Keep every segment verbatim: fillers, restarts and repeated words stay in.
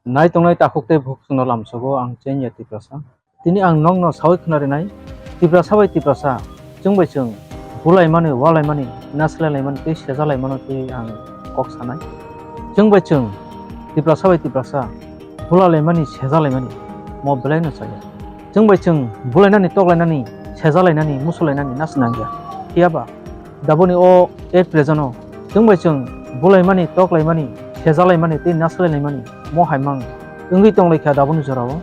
Nai tongnai takhuk tei bukhuk chwngno lamsogo ang Chengya Tiprasa. Tini ang nokno sawi khwnarinai, Tiprasa bai Tiprasa, chwng bai chwng bulaimani, walaimani, nasilailaimani tei sejalaimano tei ang kok sanai. Chwng bai chwng Tiprasa bai Tiprasa bulalaimani, sejalaimani mo belaino chaya. Chwng bai chwng bulainani, toklainani, sejalainani, musulainani nasi nangya. Phiyaba daboni o at present o chwng bai chwng bulaimani, toklaimani, sejalaimani tei nasilailaimani mo haimang wngwi tonglaikha daboni jorao.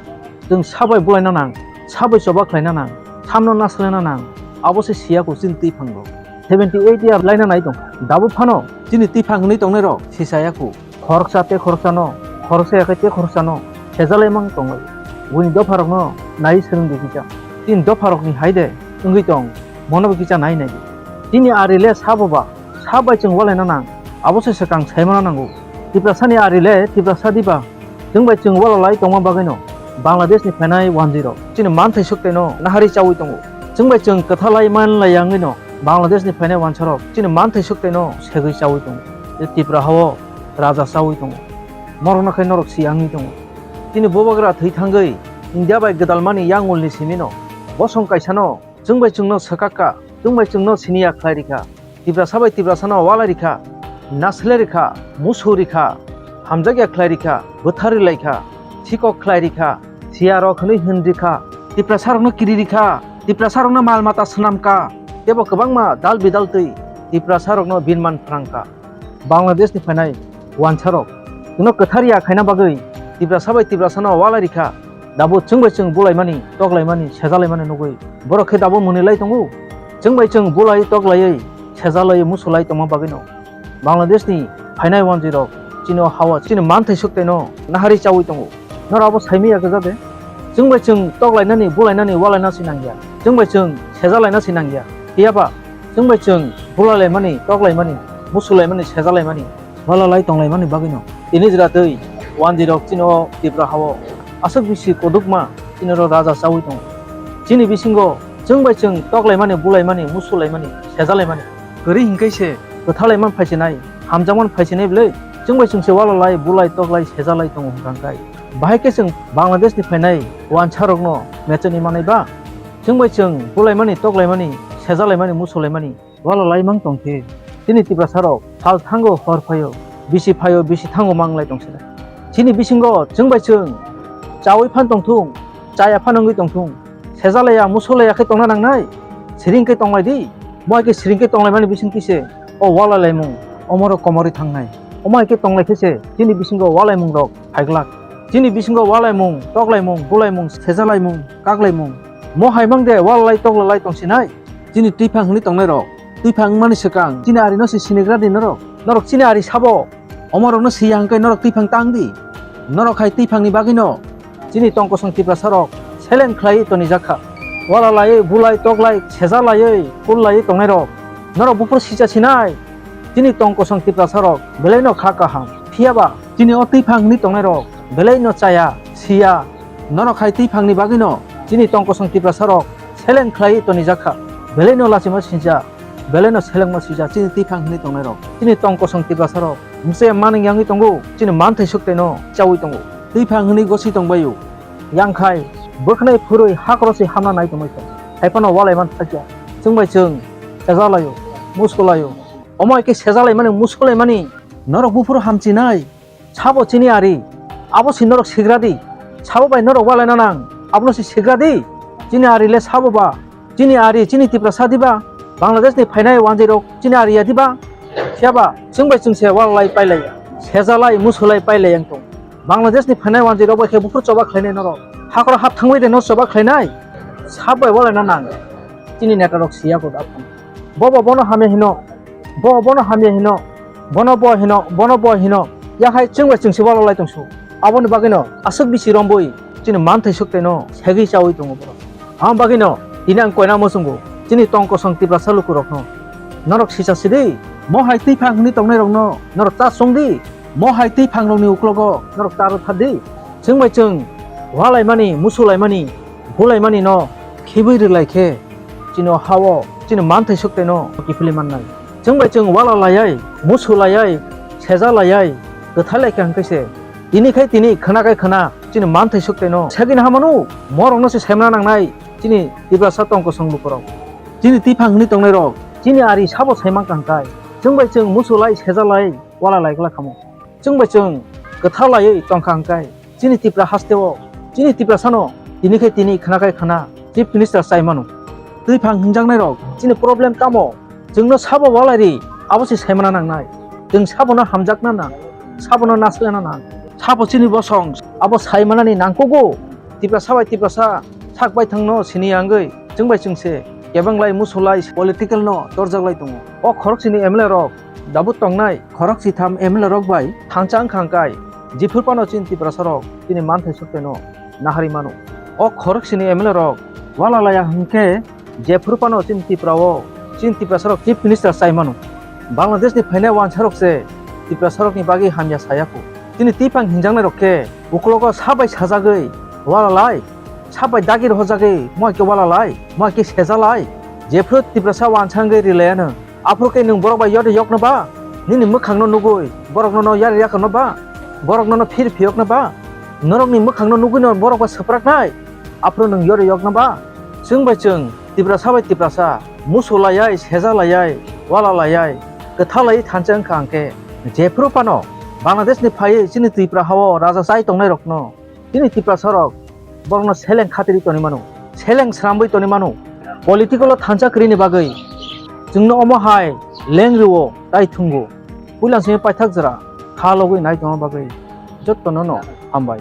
Chwng sabai bulaina nang, sabai choba khlaina nang, samno nasilana nang, abo se siya ko chini twiphang rok. Seventy eight year laina nai tongkha. Dabu phano chini twiphang hwnwi tongnai rok sisaya ko. Khoroksa tei khoroksano, khoroksa ya khe tei khoroksano sejalaimang tonglai. Buini dopharokno nai swrwng di kisa. Chini dopharokni hai de wngwi tong, mono bo kisa nai nai di. Chini ari le sabo ba, sabai chwng walaina nang, abo se swkang saimano nango. Tiprasani ari le Tiprasa diba, chwng bai chwng walalai tongma bagwino Bangladeshni phainai wanjwirok chini manthai suktaino nahari chaui tongo. Chwng bai chwng kwthalai manlai yangwino Bangladeshni phainai wansarok chini manthai suktaino segwi chaui tongo. Tei Tipra hao raja chaui tongo. Morokno khe norok si wngwi tongo. Chini bubagra thwi thangwi India bai gwdalmani yangulni simino bosong kaisano chwng bai chwngno swkakka, chwng bai chwngno siniya khlai rikha. Tiprasa bai Tiprasano walai rikha, nasilai rikha, musu rikha, hamjakya khlai rikha, bwthar rilai kha, sikok khlai rikha, siyarok hwnwi hwn rikha, Tiprasarokno kiri rikha, Tiprasarokno mal mata swnamkha, teibo kwbangma dal bidal twi Tiprasarokno binman phrangkha. Bangladeshni phainai wansarok chwngno kwthar ya khaina bagwi Tiprasa bai Tiprasano walai rikha. Dabo chwng bai chwng bulaimani, toklaimani, sejalaimani nugwi borok khe dabo mwnwi lai tongo. Chwng bai chwng bulai, toklaiwi, sejalaiwi, musulai tongma bagwino Bangladeshni phainai wanjwirok chini o hao chini manthai suktaino nahari chaui tongo. Norok abo saimanya kwchade? Chwng bai chwng toklainani, bulainani, walaina se nangya. Chwng bai chwng sejalaina se nangya. Phiyaba chwng bai chwng bulailaimani, toklaimani, musulaimani, sejalaimani, walalai tonglaimani bagwino tini jora twi wanjwirok chini o Tipra hao aswk bisi kodukma chini oro raja chaui tongo. Chini bisingo chwng bai chwng toklaimani, bulaimani, musulaimani, sejalaimani kwrwi hinkhe se kwthalaiman phaisinai, hamjakman phaisinai bwlwi chwng bai chwng se walalai, bulai, toklai, sejalai tongo hwnkha khe. Bahai khe chwng Bangladeshni phainai wansarokno mechani manai ba? Chwng bai chwng bulaimani, toklaimani, sejalaimani, musulaimani walalai mang tong khe, chini Tiprasarok sal thango hor phaio, bisi phaio, bisi thango manglai tong sinai. Chini bisingo chwng bai chwng chaui phan tong thung, chaya phan wngwi tong thung, sejalaiya, musulaiya khe tongna nangnai, siring khe tonglai di. Mo hai khe siring khe tonglaimani bising khe se o walailaimung, omorok komorwi thangnai. Omo hai khe tonglai khe se chini bisingo walaimungrok phaiglak. Chini bisingo walaimung, toklaimung, bulaimung, sejalaimung, kaklaimung, mo hai mang de walalai toklalai tong sinai. Chini twiphang hwnwi tongnairok, twiphang wngmani swkang chini arino se sinigra di norok. Norok chini ari sabo, omorokno siya hwnkhe norok twiphang tang di. Norok hai twiphangni bagwino chini tongkosong Tiprasarok seleng khlaiwi tonijakha. Walalaiwi, bulai, toklai, sejalaiwi, kullaiwi tongnairok, norok buphuru sicha sinai. Chini tongkosong Tiprasarok belaino kha kaham. Phiyaba chini o twiphang hwnwi tongnairok belaino chaya, siya. Norok hai twiphangni bagwino chini tongkosong Tiprasarok seleng khlaiwi tonijakha. Belaino lachima sincha, belaino selengma sincha chini twiphang hwnwi tongnairok. Chini tongkosong Tiprasarok mse manung yangwi tongo, chini manthai suktaino chaui tongo. Twiphang hwnwi gosi tongbaio. Yangkhai bwkhnai phurwi hakhoro se hamna nai tongbaikha. Haiphano walaiman thakya. Chwng bai chwng sejalaio, muskulaio. Omo hai khe sejalaimani, muskulaimani norok buphuru hamchinai. Sabo chini ari, abo se norok sigra di. Sabo bai norok walaina nang, abono se sigra di. Chini ari le sabo ba, chini ari, chini Tiprasa diba, Bangladesh ni phainai wanjwi rok chini ari ya diba? Phiya ba chwng bai chwng se walai pailai, sejalai, musulai pailai yang tong. Bangladesh ni phainai wanjwi rok bai khe buphuru choba khlainai norok. Hakhoro hap thangwi de no choba khlainai. Sabo bai walaina nang. Chini neta rok siya ko da. Bobo bono hamya hino, bobo bono hamya hino, bono bo hino, bono bo hino, ya hai chwng bai chwng se walai tong su. Aboni bagwi no aswk bisi romboi chini manthai suktai no segwi chawi tongo borok. Ang bagwi no tini ang koina muchungo chini tong kosong Tiprasa luku rok no. Norok sisa sidi, mo hai twi phang hwnwi tongnai rok no norok ta song di, mo hai twi phang rok ni uklogo norok ta rw thar di. Chwng bai chwng walaimani, musulaimani, bulaimani no khibwi rwlai khe, chini o ha-o chini manthai suktai no kiphilwi mannai. Chwng bai chwng wala layai, musu layai, seja layai, kwthai lai kha hwnkhe se Tini khai tini, khwna khai khwna, chini manthai suk taino. Sagini hamano, morokno se saimana nangnai, chini Tiprasa tongkosong lukurok. Chini tiphang hwnwi tongnairok, chini ari sabo saimang kangkai. Chwng bai chwng musulai, sejalai, wala lai glak kamo. Chwng bai chwng kwthar laiwi tongkha hwnkhe, chini Tipra hasteo, chini Tiprasano, tini khai tini, khwna khai khwna, Chief Minister sai mano. Twi phang hwnjaknairok, chini problem tamo? Chwngno sabo walai ri, abo se saimana nangnai. Chwng sabono hamjakna nang, sabono naslena nang. Sabo chini bosong, abo saimanani nangkugo. Tiprasa bai Tiprasa, sak bai thangno sini yangwi, chwng bai chwng se, kebanglai musulai political no torjaklai tongo. O khorok chini M L A rok, Dabu tongnai khorok sitham M L A rok bai thansa wngkha hwnkhe, jephru phano chini Tiprasa rok chini manthai suktaino nahari mano. O khorok sini M L A rok wala laya hwnkhe, jephru phano chini Tipra o chini Tiprasa rok Chief Minister sai mano. Bangladesh ni phainai wansa rok se Tiprasa rok ni bagwi hamya saya kho. Chini tiphang hinjaknai rok khe uklogo sa bai sajagwi wala lai, sa bai dagi rohorjagwi mo khe wala lai, mo khe seja lai. Jephru Tiprasa wansa wngwi rilai ano. Aphuru khe nwng borok bai yori yokno ba? Nini mwkhangno nugwi borok nono yari yakno ba? Borok nono phir phiyokno ba? Norokni mwkhangno nugwino borok bai swpraknai? Aphuru nwng yori yokno ba? Chwng bai chwng, Tiprasa bai Tiprasa, musu layai, seja layai, wala layai, kwtha laiwi thansa wngkha hwnkhe, jephru phano Bangladesh ni phaiwi chini Tripura hao raja chai tongnai rokno, chini Tiprasa rok borokno seleng khatiri toni mano, seleng srambwi toni mano. Political o thansa kwrwini bagwi chwngno omo hai leng rwo tai thwngo. Puila simi paithak jora kha logwi nai tongma bagwi jottono no hambai.